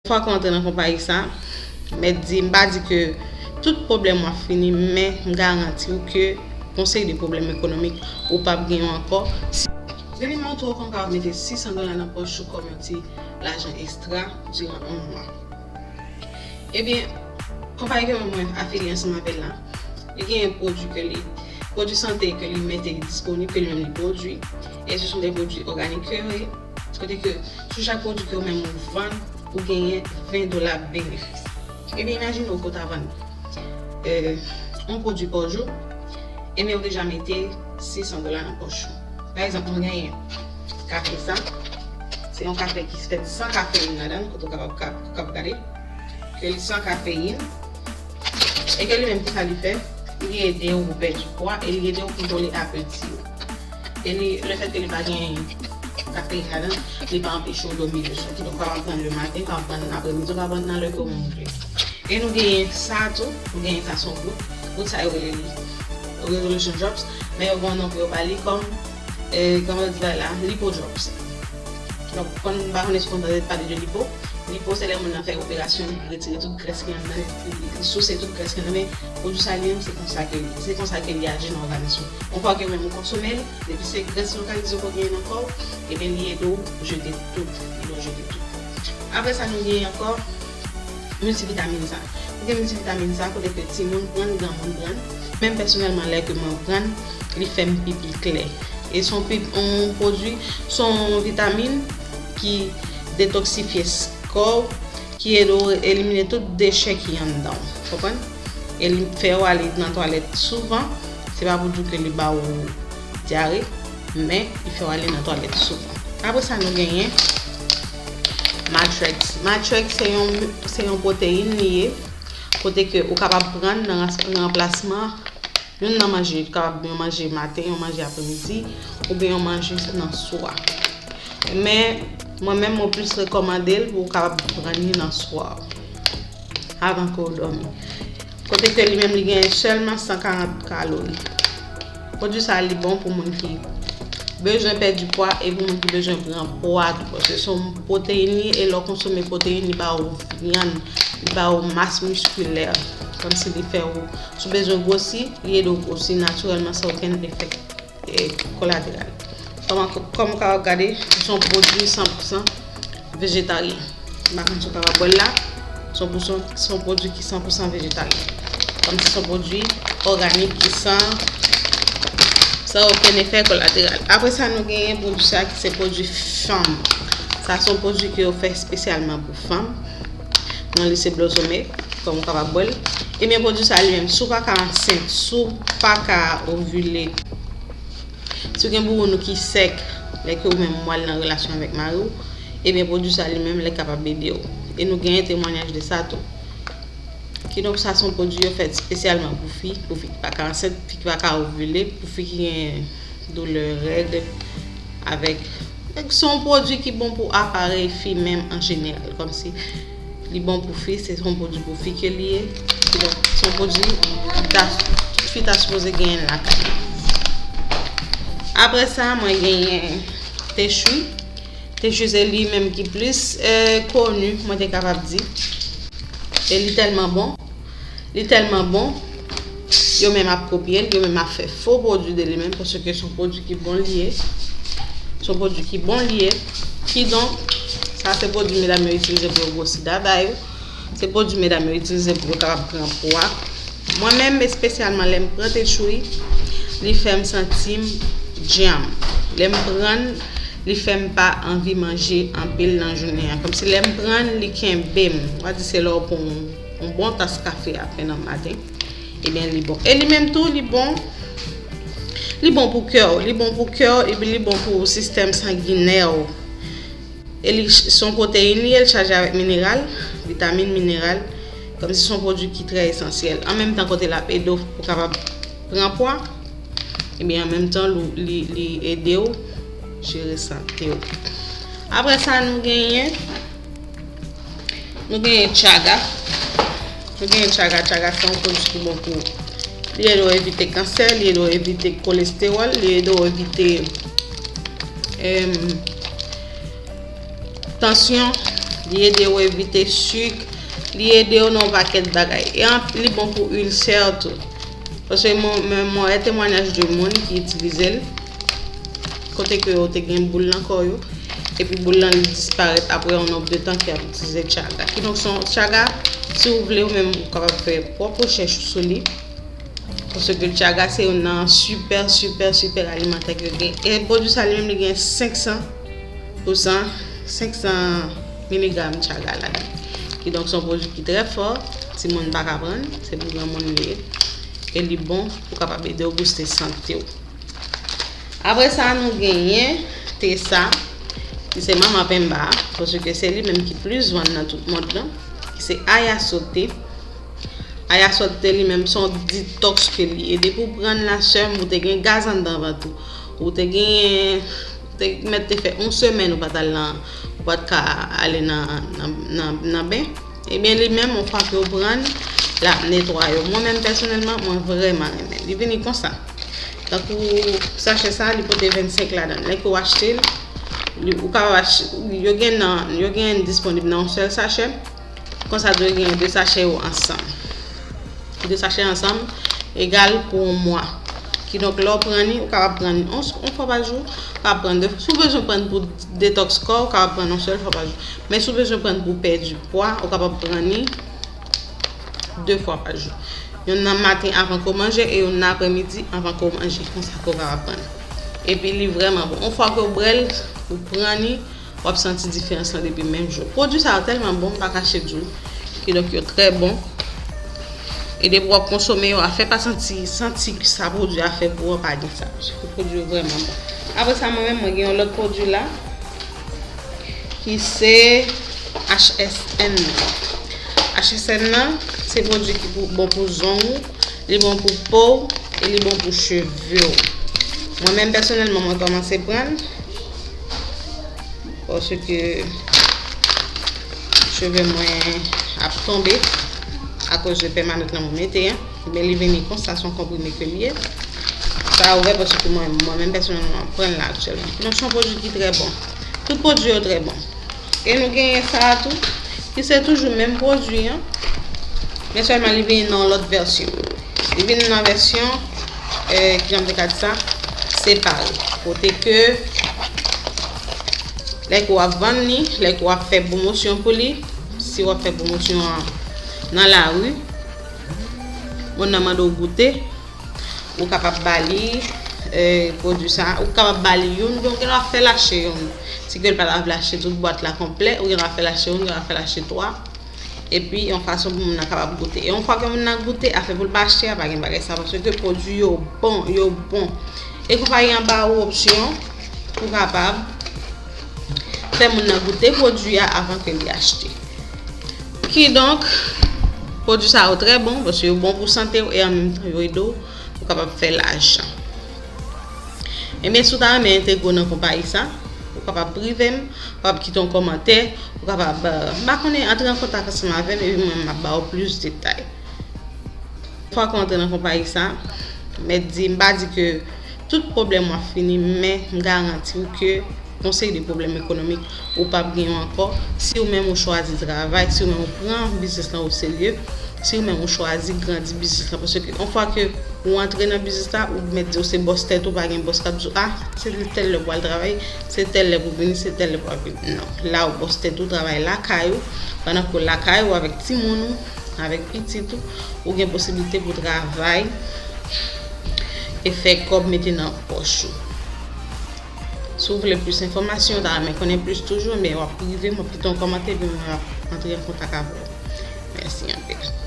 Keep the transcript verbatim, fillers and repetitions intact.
Fwa ke w antre nan konpayi sa, mèt di, m pa di ke tout pwoblèm w ap fini, men m garanti w ke gon seri de pwoblèm ekonomik ou p ap gen yo ankò. Vini m montre w kòman w kapab mete sis san dola nan pòch ou kòm yon ti lajan ekstra diran yon mwa. Ebyen, konpayi ke mwen, mwen afilye ansanm avè l la, li genyen pwodui ke li, pwodui sante ke li mete disponib, ke li menm li pwodui. E se son de pwodui òganik ke yo ye. Kote ke sou chak pwodui ke ou menm ou vann, ou genyen ven dola benefis. Ebyen, imajine w ke w ta vann, euh, yon pwodui pa jou, ebyen, ou deja mete sis san dola nan pòch ou. Pa egzanp, mwen genyen kafe sa. Se yon kafe ki fèt san kafeyin ladan l, kote w kapab, kap-, kap gade. Ke li san kafeyin. E ke li menm, kisa li fè? Li ede w pou pèdi pwa e li ede w kontwole apeti w. E li, lefètke li pa gen kafeyin ladan, li pa anpeche w dòmi le swa. Kidonk, w kapab pran l le maten, w kapab pran l apremidi, w kapab pran l nan lè ke w menm ou vle. E nou genyen sa tou, nou genyen sa, se yon gout. Gout sa yo rele li Resolution Drops, men yo gen yon non pou yo ba li kòm, eh, kòman yo di bagay la, Lipo Drops. Donk, konn, m pa konnen si w konn tande pale de lipo. Lipo, se lè moun nan fè operasyon, li retire tout grès ki anndan, li, li souse tout grès ki anndan, men pwodui sa li menm, se konsa ke li, se konsa ke li aji nan òganis ou. Yon fwa ke menm ou konsome l, depi se grès lokalize ke w genyen nan kò w, ebyen, li ede w jete tout, li ede w jete tout. Apre sa, nou genyen ankò miltivitamin sa. Nou gen miltivitamin sa, kote ke timoun pran l, granmoun pran l. Men m pèsonèlman, lè ke mwen pran l, li fè m pipi klè. E se yon pi-, yon pwodui, se yon vitamin ki detoksifye s-, kò w, ki ede w elimine tout dechè ki anndan w. Konprann? E li fè w ale nan twalèt souvan. Se pa pou di w ke li ba w dyare, men li fè w ale nan twalèt souvan. Apre sa, nou genyen Matrex. Matrex se yon, se yon pwoteyin li ye, kote ke ou kapab pran nan ras-, nan ranplasman youn nan manje, kapab yon manje maten, yon manje apremidi, oubyen yon manje nan swa. Men, mwen menm, mwen plis rekòmande l pou w kapab pran li nan swa, avan ke w dòmi. Kote ke li menm, li genyen sèlman san karant kalori. Pwodui sa, li bon pou moun ki bezwen pèdi pwa e pou moun ki bezwen pran pwa tou, paske se yon pwoteyin li, e lè w konsome pwoteyin, li ba w vyann, li ba w mas miskilè, kòmsi li fè w, si w bezwen gwosi, li ede w gwosi natirèlman, san okenn efè, eh, kolateral. Kòman, kòm w kapab gade, se yon pwodui san pou san vejetaryen. M pa konn si w kapab wè l la. Se yon pou-, se yon pwodui ki san pou san vejetaryen. Kòmsi se yon pwodui òganik ki san, san okenn efè kolateral. Apre sa, nou genyen pwodui sa ki se pwodui fanm. Sa se yon pwodui ke yo fè espesyalman pou fanm. Non li se Blosome, kòm ou kapab wè l. Ebyen, pwodui sa li menm, si w pa ka ansent, si w pa ka ovile, si w gen bouboun ou ki sèk, lè ke ou menm ou al nan relasyon avèk mari w, ebyen, pwodui sa li menm, li kapab ede w. E nou genyen temwayaj de sa tou. Kidonk, sa se yon pwodui yo fèt espesyalman pou fi, pou fi ki pa ka ansent, fi ki pa ka ovile, pou fi ki gen doulè règ, avèk, se yon pwodui ki bon pou aparèy fi menm an jeneral, kòmsi li bon pou fi, se yon pwodui pou fi ke li ye. Kidonk, se yon pwodui fi ta, fi ta sipoze genyen lakay li. Apre sa, mwen genyen Te Chui. Te Chui se li menm ki plis, eh, koni, mwen te kapab di. E li tèlman bon. Li tèlman bon, yo menm ap kopye l, yo menm ap fè fo pwodui de li menm, paske se yon pwodui ki bon li ye. Se yon pwodui ki bon li ye. Kidonk, sa se pwodui medam yo itilize pou yo gwosi dada yo. Se pwodui medam yo itilize pou yo kapab pran pwa. Mwen menm, espesyalman, lè m pran Te Chui, li fè m santi m djanm. Lè m pran l, li fè m pa anvi manje anpil nan jounen an. Kòmsi lè m pran l, li kenbe m. W a di se lè w pran yon, yon bon tas kafe a pen nan maten. Ebyen, li bon. E li menm tou, li bon. Li bon pou kè w. Li bon pou kè w, epi li bon pou sistèm sanginè w. E li ch-, se yon pwoteyin li ye, li chaje avèk mineral, vitamin, mineral. Kòmsi se yon pwodui ki trè esansyèl. An menm tan, kote l ap ede w pou w kapab pran pwa, ebyen, an menm tan, li, li, li ede w jere sante w. Apre sa, nou genyen, nou genyen chaga. Nou genyen chaga, chaga se yon pwodui ki bon pou, li ede w evite kansè, li ede w evite kolestewòl, li ede w evite, em, tansyon, Li ede w evite sik, li ede w nan yon pakèt bagay. E an, li bon pou ilsè tou. Paske mwen, mwen, mwen wè temwayaj de moun ki itilize l, kote ke yo te gen boul nan kò yo, epi boul lan li disparèt apre yon nonb de tan ke y ap itilize chaga. Kidonk, se yon chaga, si w vle, ou menm, ou kapab fè pwòp rechèch ou sou li. Paske chaga se youn nan sipè, sipè, sipè alimantè ke yo gen. E pwodui sa li menm li gen senk san pousan, senk san miligram chaga ladan. Kidonk se yon pwodui ki trè fò, timoun pa ka pran, se pou granmoun li ye. E li bon pou kapab ede w booste sante w. Apre sa, nou genyen te sa, ki se manman penba, paske se li menm ki plis vann nan tout mond lan, ki se aya sote. Aya sote li menm se yon detox ke li ye. Depi w pran l la, sè m, ou te gen gaz anndan vant ou. Ou te gen, ou te mèt te fè yon semèn ou pa t al nan, ou pa t ka ale nan, nan, nan, nan ben. Ebyen, li menm, yon fwa ke w pran l, l ap netwaye w. Mwen menm, pèsonèlman, mwen vrèman renmen l. Li vini konsa. Tankou sachè sa, li pote vennsenk ladan l. Lè ke w achte l, li, ou kapab achte, yo gen nan, yo gen disponib nan yon sèl sachè. Konsa, dwe gen de sachè yo ansanm. De sachè ansanm egal pou yon mwa. Kidonk, lè w pran li, ou kapab pran li yon, yon fwa pa jou, ou kapab pran de, si w bezwen pran pou detox kò, ou kapab pran yon sèl fwa pa jou. Men si w bezwen pran pou pèdi pwa, ou kapab pran li de fwa pa jou. Youn nan maten anvan ke w manje e youn nan aprèmidi anvan ke w manje. Konsa ke w kapab pran li. Epi li vrèman bon. Yon fwa ke w bwè l, ou pran li, w ap santi diferans lan depi menm jou. Pwodui sa yo tèlman bon, m pa kache di w. Kidonk yo trè bon. E depi w ap konsome yo, afè pa santi, santi sa pwodui a fè pou ou an, pa gen sa. Paske pwodui yo vrèman bon. Apre sa, mwen menm, mwen gen yon lòt pwodui la, ki se H S N nan. H S N nan, se pwodui ki pou, bon pou zong ou, li bon pou po w, e li bon pou cheve w. Mwen menm, pèsonèlman, mwen kòmanse pran l. Paske cheve mwen ap tonbe akoz de pèmanant lan mwen mete a. Men li vini konsa, se yon konprime ke li ye. Sa ouvè paske mwen, mwen menm pèsonèlman, mwen pran l la aktyèlman. Donk, se yon pwodui ki trè bon. Tout pwodui yo trè bon. E nou genyen sa a tou, ki se toujou menm pwodui an, men sèlman li vini nan yon lòt vèsyon. Li vini nan vèsyon, eh, kijan m te ka di sa, separe. Kote ke, lè ke w ap vann li, lè ke w ap fè pwomosyon pou li, si w ap fè pwomosyon an nan lari, moun nan mande w goute, ou kapab ba li, eh, pwodui sa, ou kapab ba li youn, oubyen ou gen dwa fè l achte youn. Si ke l pa ta vle achte tout bwat la konplè, ou gen dwa fè l achte youn, ou gen dwa fè l achte twa. Epi, yon fason pou moun nan kapab goute. E yon fwa ke moun nan goute, afè pou l pa achte a, pa gen bagay sa, paske pwodui yo bon, yo bon. E konpayi an ba ou opsyon pou kapab fè moun nan goute pwodui a avan ke li achte. Kidonk, pwodui sa yo trè bon, paske yo bon pou sante w e an menm tan yo ede w pou kapab fè lajan. Ebyen, si w ta renmen entegre w nan konpayi sa, ou kapab prive m, ou kapab kite yon kòmantè, ou kapab, eh, m pa konnen, antre an kontak ansanm avè m, epi mwen, m ap ba w plis detay. Fwa ke w antre nan konpayi sa, mèt di, m pa di ke tout pwoblèm w ap fini, men m garanti w ke yon seri de pwoblèm ekonomik ou p ap gen yo ankò si w menm ou chwazi travay, si w menm ou pran biznis lan o serye, si w menm ou chwazi grandi biznis lan. Paske yon fwa ke ou antre nan biznis la, ou mèt di w se bòs tèt ou, pa gen bòs k ap di w, a, se tèl lè pou w al travay, se tèl lè pou w vini, se tèl lè pou w ap vini. Non, la ou bòs tèt ou, travay lakay ou, pandan ke w lakay ou avèk timoun ou, avèk pitit ou, ou gen posiblite pou travay e fè kòb mete nan pòch ou. Si w vle plis enfòmasyon, w ta renmen konnen plis toujou, men w ap prive m, w ap kite yon kòmantè, epi mwen ap antre an kontak avè w. Mèsi anpil.